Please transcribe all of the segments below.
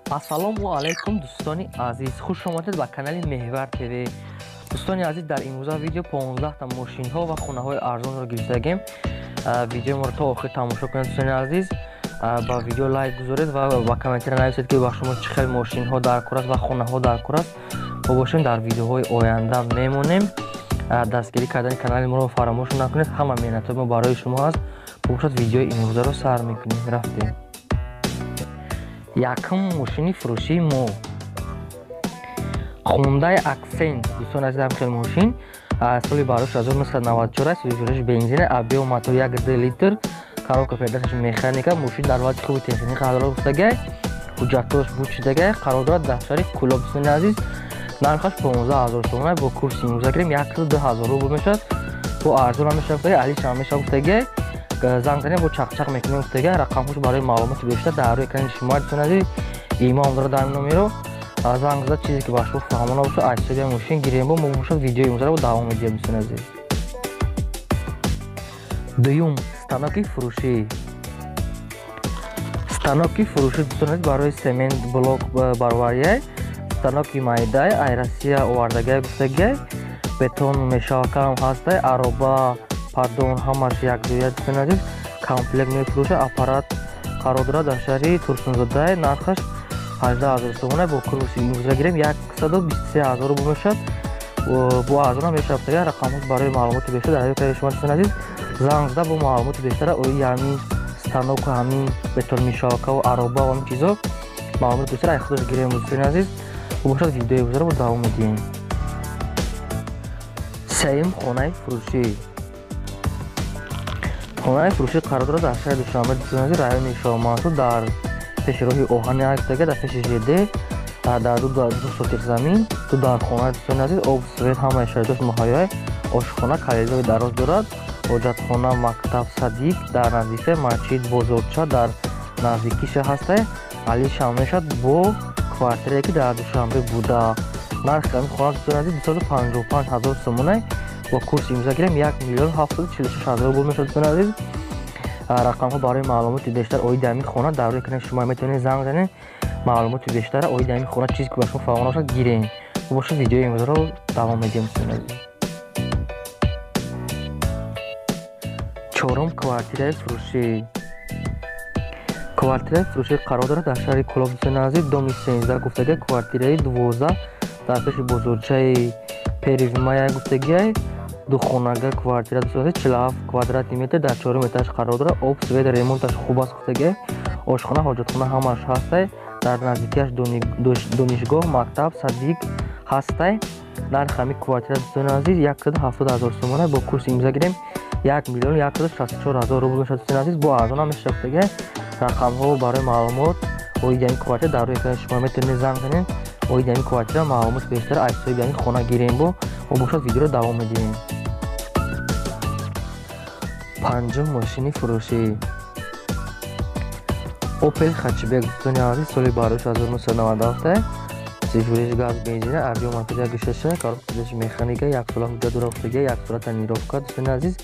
Ассалому алайкум, дӯстони азиз, хуш омадед ба канали Меҳвар ТВ. Дӯстони азиз, дар имрӯза видео 15 та мошинҳо ва хонаҳои арзонро гирифтагем. Видеои моро то охир тамошо кунед, дӯстони азиз. Ба видео лайк гузоред ва ба комментария нависед, ки ба шумо чӣ хел мошинҳо даркор аст ва хонаҳо даркор аст. Мо бошем, дар видеоҳои оянда мемонем. Дастгирӣ кардани канали моро фаромӯш накунед. Ҳама меҳнатҳои мо барои шумо аст. Бошад, видеои имрӯзаро сар мекунем. Рафтем. Якум мошини фурӯшии мо Хундай Аксент. Дӯстони азиз, ҳам хел мошин соли барош 1994 аст, сӯзишвориш бензина, объём мотор 1,2 литр, коробка передачаш механика. Мошин дар ҳолати хуби техника қарор гирифтагай, ҳуҷҷатҳош буд шудагай, қарор дорад дар шаҳри Кӯлоб. Дӯстони азиз, нархаш 15 000 сомона, бо курси имрӯза гирем, 102 000 рубл мешавад. Бо арзон ҳам мешавад, алиш ҳам мешавад гуфтагай. Занг занем, бо чақчақ мекунем гуфтагай. Рақамҳош барои маълумоти бештар дар рӯи экрани шумо. Дӯстони азиз, имом дорад дар номеро. Занг зада, чизе ки ба шумо фаҳмона бошад, аз ҳисоби мошин гирем. Бо мо бошад, видеои имрӯзаро давом медиҳем. Дӯстони азиз, дуюм станоки фурӯшӣ. Станоки фурӯшӣ, дӯстони азиз, барои семент, блок бароварияй. Станоки майдай, ай Россия овардагай гуфтагай. Бетон мешалкаам ҳастай, ароба, поддон, ҳамаш якҷоя. Дӯстони азиз, комплект мефурӯшад. Аппарат қарор дорад дар шаҳри Турсунзодай. Нархаш 18 000 сомона, бо курси имрӯза гирем, 123 000 рубл мешавад. Бо арзон мешавад. Рақамҳош барои маълумоти бештар дар экрани шумо. Дӯстони азиз, занг зада, бо маълумоти бештара оиди ҳамин станоку, ҳамин бетонмешалкаву ароба ва ҳамин чизо маълумоти бештар ай худаш гирем. Дӯстони азиз, бошад, видеои имрӯзаро давом медиҳем. Сеюм хонаи фурӯшӣ. Хонаи фурӯшӣ қарор дорад дар шаҳри Душанбе, дӯстони азиз, райони Шоҳмансур, дар пеши роҳи оҳани ҳастага, дар пеши ЖД, дар ду сотих замин, ду дархона. Дӯстони азиз, об, свет, ҳамаи шароитош муҳайё. Ошхона, коридори дароз дорад, ҳоҷатхона, мактаб, садик дар наздикӣ, масҷид, бозорча дар наздикиша ҳастай. Алишам мешавад бо квартирае, ки дар Душанбе буда. Нархи ҳамин хона, дӯстони азиз, 255 000 сомонай, бо курси имрӯза гирем, 1 746 000 рубл мешавад. Дӯстони азиз, рақамҳо барои маълумоти бештар оиди ҳамин хона дар рӯи экрани шумо. Метавонед занг занед, маълумоти бештара оиди ҳамин хона, чизе ки ба шумо фаҳмона бошад, гирем. Бошад, видеои имрӯзаро давом медиҳем. Дӯстони азиз, чорум квартираи фурӯшӣ. Квартираи фурӯшӣ қарор дорад дар шаҳри Кӯлоб, дӯстони азиз, доми 13 гуфтагиай, квартираи 12, дар пеши бозорчаи Первомай гуфтагиай. Духонага квартира, дӯстони азиз, 47 квадратный метр, дар чорум этаж қарор дорад. Об, свет, ремонташ хуб аст гуфтагиай. Ошхона, ҳоҷатхона ҳамааш ҳастай. Дар наздикиаш донишгоҳ, мактаб, садик ҳастай. Нархи ҳамин квартира, дӯстони азиз, 170 000 сомона, бо курси имрӯза гирем, 1 164 000 рубл мешавад. Дӯстони азиз, бо арзон ҳам мешавад гуфтагиай. Рақамҳо барои маълумот оиди ҳамин квартира дар рӯи экрани шумо. Метавонед занг занед, оиди ҳамин квартира маълумоти бештар аз ҳисоби ҳамин хона гирем. Бо мо бошад, видеоро давом медиҳем. Панҷум мошини фурӯшӣ Опел Хэтчбек. Дӯстони азиз, соли барош 1997, сифуриш газ, бензина, объём мотор 1,6, коробкаи механика, яксола ҳуҷҷат дорад гуфтагиай, яксола тонировка. Дӯстони азиз,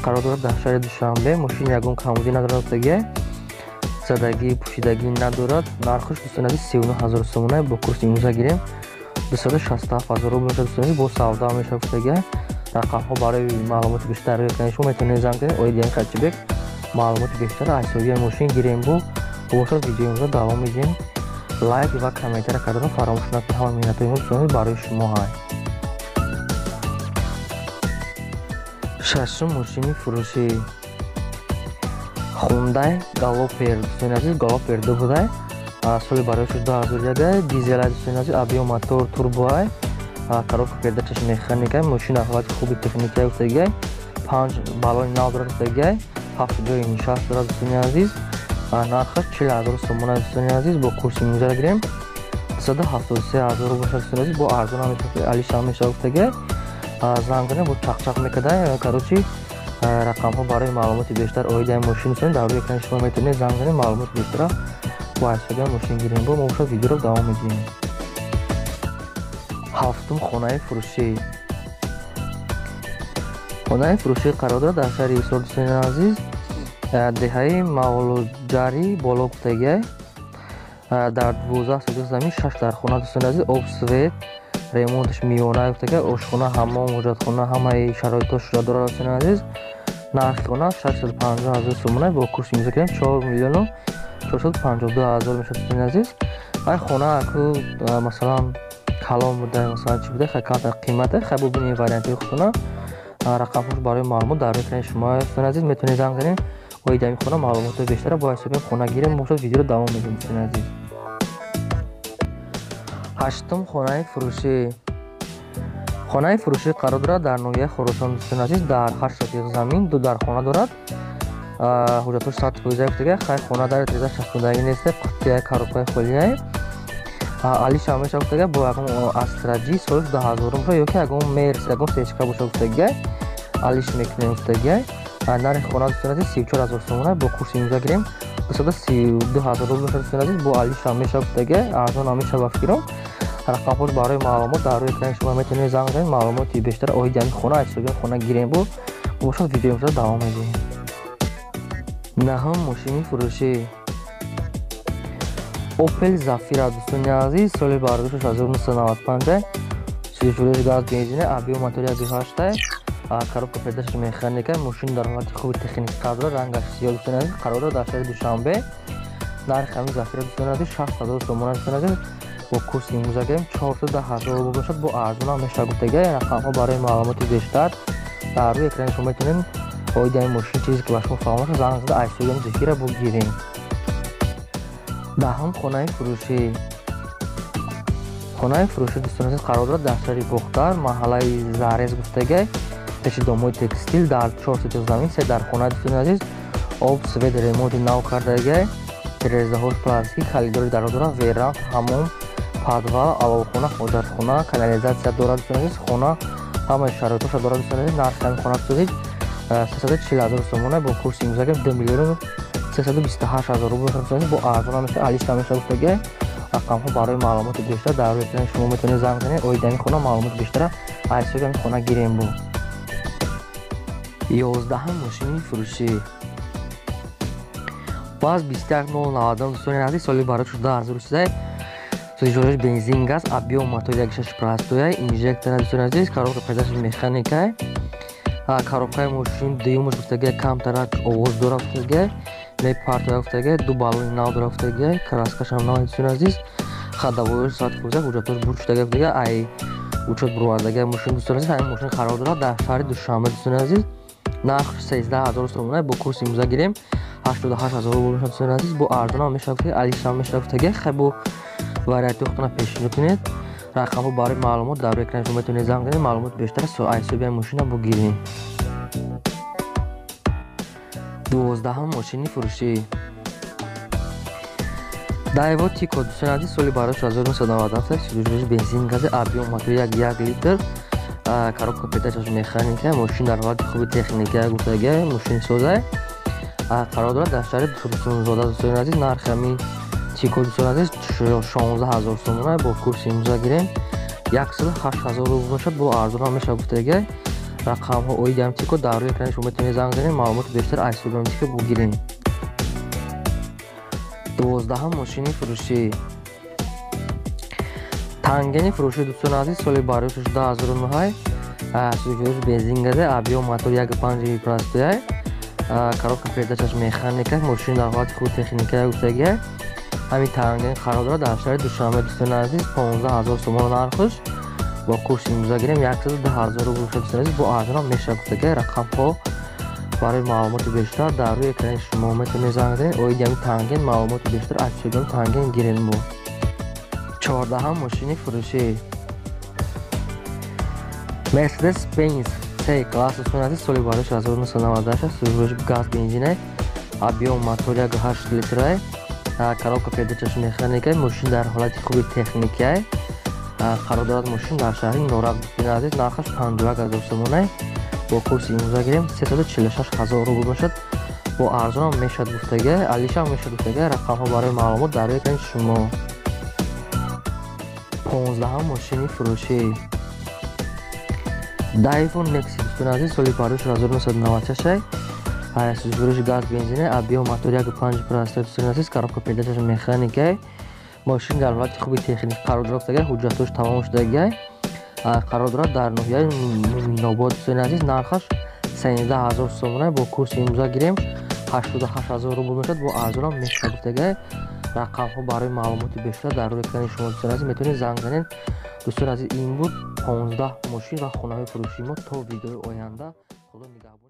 қарор дорад дар шаҳри Душанбе. Мошин ягон камбудӣ надорад гуфтагиай, задагӣ, пӯшидагӣ надорад. Нархаш, дӯстони азиз, 39 000 сомона, бо курси имрӯза гирем, 267 000 рубл мешавад. Дӯстони азиз, бо савдо мешавад гуфтагиай. Рақамҳо барои маълумоти бештар рӯи экрани шумо. Метавонед занг занед, оиди ҳамин хэтчбек маълумоти бештар аз ҳисоби мошин гирем. Бо бошад, видеои имрӯза давом медиҳем. Лайк ва комментария карданро фаромӯш накунед. Ҳама меҳнатҳои мо, дӯстони, барои шумо ҳай. Шашум мошини фурӯшӣ Хундай Галопер. Дӯстони азиз, Галопер ду будай, соли барои 2001, дизелай. Дӯстони азиз, объём мотор турбоай, коробка передачаш механика. Мошина ҳолати хуби техникия гуфтагиай, панҷ баллони нав дорад гуфтагиай, ҳафт ҷои нишаст дорад. Дӯстони азиз, нархаш 40 000 сомона. Дӯстони азиз, бо курси имрӯза гирем, 273 000 рубл бошад. Дӯстони азиз, бо арзон ҳам мешавад, алишам мешавад гуфтагиай. Занг занед, бо чақчақ мекардай. Короче, рақамҳо барои маълумоти бештар оиди ҳамин мошин, дӯстони, дар рӯи экрани шумо. Метавонед занг занед, маълумоти бештара бо ҳисоби мошин гирем. Бо мо бошад, видеоро давом медиҳем. Ҳафтум хонаи фурӯшӣ. Хонаи фурӯшӣ қарор дорад дар шаҳри Ҳисор, дӯстони азиз, деҳаи Мавлуҷари боло гуфтагиай. Дар 12 сотих замин 6 дархона дӯстони азиз, об, свет, ремонташ миёна гуфтага, ошхона, ҳаммом, ҳоҷатхона ҳамаи шароитҳо шуда дорад дӯстони азиз. Нархи хона 650 ҳазор сомона, бо курси имзо кардем 4 миллиону 452 ҳазор мешавад дӯстони азиз. Ай хона ку масалан калон буда, масалан чӣ буда, хай камтар қимата, хай бубинед вариантҳои худтона. Рақамҳош барои маълумот дар экрани шумо дӯстони азиз, метавонед занг занед оиди ҳамин хона маълумотҳои бештара бо ҳисоби хона гирем. Бошад, видеоро давом медиҳем дӯстони азиз. Ҳаштум хонаи фурӯшӣ. Хонаи фурӯшӣ қарор дорад дар ноҳияи Хуросон дӯстони азиз, дар 8 сотих замин, 2 дархона дорад. Ҳуҷҷатҳош 100% гуфтага, хай хона дар тиреза часпондагӣ нест, қуттия коробкаи холияй. Алиша меша гуфтага, бо ягон Астра Ҷи соли 2000 боша ё ки ягон Мерс, ягон сечка боша гуфтага, алиш мекунем гуфтага. Нархи хона дӯстони азиз 34 ҳазор сомона, бо курси имзо гирем 232 ҳазор рубл мешавад дӯстони азиз. Бо алиша меша гуфтага, арзон ҳам мешавад ба фикрам. Рақамҳош барои маълумот дар рӯи экрани шумо, метавонед занг занед, маълумоти бештар оиди ҳамин хона аз ҳисоби хона гирем. Бо бошад, видеои имрӯза давом медиҳем. Наҳум мошини фурӯшӣ Opel Zafira дӯстони азиз, соли бардошташ 1995, сӯзишвориш газ, бензина, объем мотори 1.8, коробка передачаш механика. Мошин дар ҳолати хуби техникӣ қарор дорад, рангаш сиёҳ дӯстони азиз, қарор дорад дар шаҳри Душанбе. Нархи ҳамин Зафира дӯстони азиз 60 ҳазор сомона дӯстони азиз, бо курси имрӯза гирем 410 ҳазор рубл бошад, бо арзон ҳам мешавад гуфтага. Рақамҳо барои маълумоти бештар дар рӯи экрани шумо, метавонед оиди ҳамин мошин чизе ки ба шумо фаҳм бошад занг зада аз ҳисоби ҳамин Зафира бигирем. Даҳум хонаи фурӯшӣ. Хонаи фурӯшӣ дӯстони азиз қарор дорад дар шаҳри Бохтар, маҳаллаи Зарез гуфтага, пеши домои текстил, дар 4 сотих замин, 3 дархона дӯстони азиз, об, свет, ремонти нав кардага, тирезаҳош пластикӣ, калидори дароз дорад, веранда, ҳаммом, подвал, аловхона, ҳоҷатхона, канализатсия дорад дӯстони азиз. Хона ҳамаи шароитҳоша дорад дӯстони азиз. Нархи ҳамин хона дӯстони азиз 340 ҳазор сомона, бо курси имзо гирем 2 миллиону 328 ҳазор рубл мешавад дӯстони азиз, бо арзон ҳам мешавад, алиш ҳам мешавад гуфтага. Рақамҳо барои маълумоти бештар дар рӯи экрани шумо, метавонед занг занед, оиди ҳамин хона маълумоти бештара аз ҳисоби ҳамин хона гирем. Бо 11-ум мошини фурӯшӣ ВАЗ 21090 дӯстони азиз, соли бардошт 2013, сӯзишвориш бензин, газ, объем мотор 1.6 простой, инжектора дӯстони азиз, коробка передачаш механика. Коробкаи мошин дуюмаш гуфтага камтарак овоз дорад гуфтага, мепартоя гуфтага, ду баллони нав дорад гуфтага, краскашам нав дӯстони азиз, ходовойш 100%, ҳуҷҷатҳош бур шудага гуфтага, ай учёт буровардага мошин дӯстони азиз. Ҳамин мошин қарор дорад дар шаҳри Душанбе дӯстони азиз. Нархш 13 ҳазор сомона, бо курси имзо гирем 88 ҳазор рубл мешавад дӯстони азиз, бо арзон ҳам мешавад гуфтага, алиш ҳам мешавад гуфтага. Хай бо вариантҳои худтона пешниҳод кунед. Рақамҳо барои маълумот дар рӯи экрани шумо, метавонед занг занед, маълумоти бештар аз ҳисоби ҳамин мошина бигирем. 12-ум мошини фурӯшӣ Дайво Тико дӯстони азиз, соли бардошт 1997, сӯзишвориш бензин, гази, объем мотор 1.1 литр, коробка передачаш механика. Мошин дар ҳолати хуби техника гуфтага, мошин соза, қарор дорад дар шаҳри Турсунзода дӯстони азиз. Нархи ҳамин Тико дӯстони азиз 16 ҳазор сомона, бо курси имзо гирем 108 ҳазор рубл мешавад, бо арзон ҳам мешавад гуфтага. Рақамҳо оиди ҳамин Тико дар рӯи экрани шумо, метавонед занг занед, маълумоти бештар аз ҳисоби ҳамин Тико бигирем. 12-ум мошини фурӯшӣ Тангени фурӯшӣ дӯстони азиз, соли бардошташ 2009, сӯзишвориш бензин, газа, объем мотор 1.5 простой, коробка передачаш механика. Мошин дар ҳолати хуби техника гуфтага. Ҳамин Танген қарор дорад дар шаҳри Душанбе дӯстони азиз. 15 ҳазор сомона нархш, бо курси имрӯза гирем 102 ҳазор рубл мешавад дӯстони азиз, бо арзон ҳам мешавад гуфтага. Рақамҳо барои маълумоти бештар дар рӯи экрани шумо, метавонед занг занед, оиди ҳамин Танген маълумоти бештар аз ҳисоби Танген гирем. Бо 14-ум мошини фурӯшӣ Mercedes Benz C класс дӯстони азиз, соли бардошт 1998, сӯзишвориш газ, бензина, объем мотор 1.8 литра, коробка передачаш механика. Мошин дар ҳолати хуби техникия, қарор дорад мошин дар шаҳри Норак дӯстони азиз. Нархаш 51 ҳазор сомона, бо курси имрӯза гирем 346 ҳазор рубл мешавад, бо арзонам мешавад гуфтага, алишам мешавад гуфтага. Рақамҳо барои маълумот дар рӯи экрани шумо. 15-ум мошини фурӯшӣ Дайво Некси дӯстони азиз, соли бардошт 1996, сӯзишвориш газ, бензина, объем мотор 1.5 простой дӯстони азиз, коробка передачаш механика. Мошин дар ҳолати хуби техникӣ қарор дорад, гуфтагай, ҳуҷҷатҳош тамом шудагай. Қарор дорад дар ноҳияи Муминобод, дӯстони азиз. Нархаш 13 000 сомона, бо курси имрӯза гирем, 88 000 рубл мешавад, бо арзонам мешавад, гуфтагай. Рақамҳо барои маълумоти бештар дар рӯи экрани шумо, дӯстони азиз, метавонед занг занед. Дӯстони азиз, ин буд 15 мошин ва хонаҳои фурӯшии мо. То видеои оянда, Худо нигаҳбон.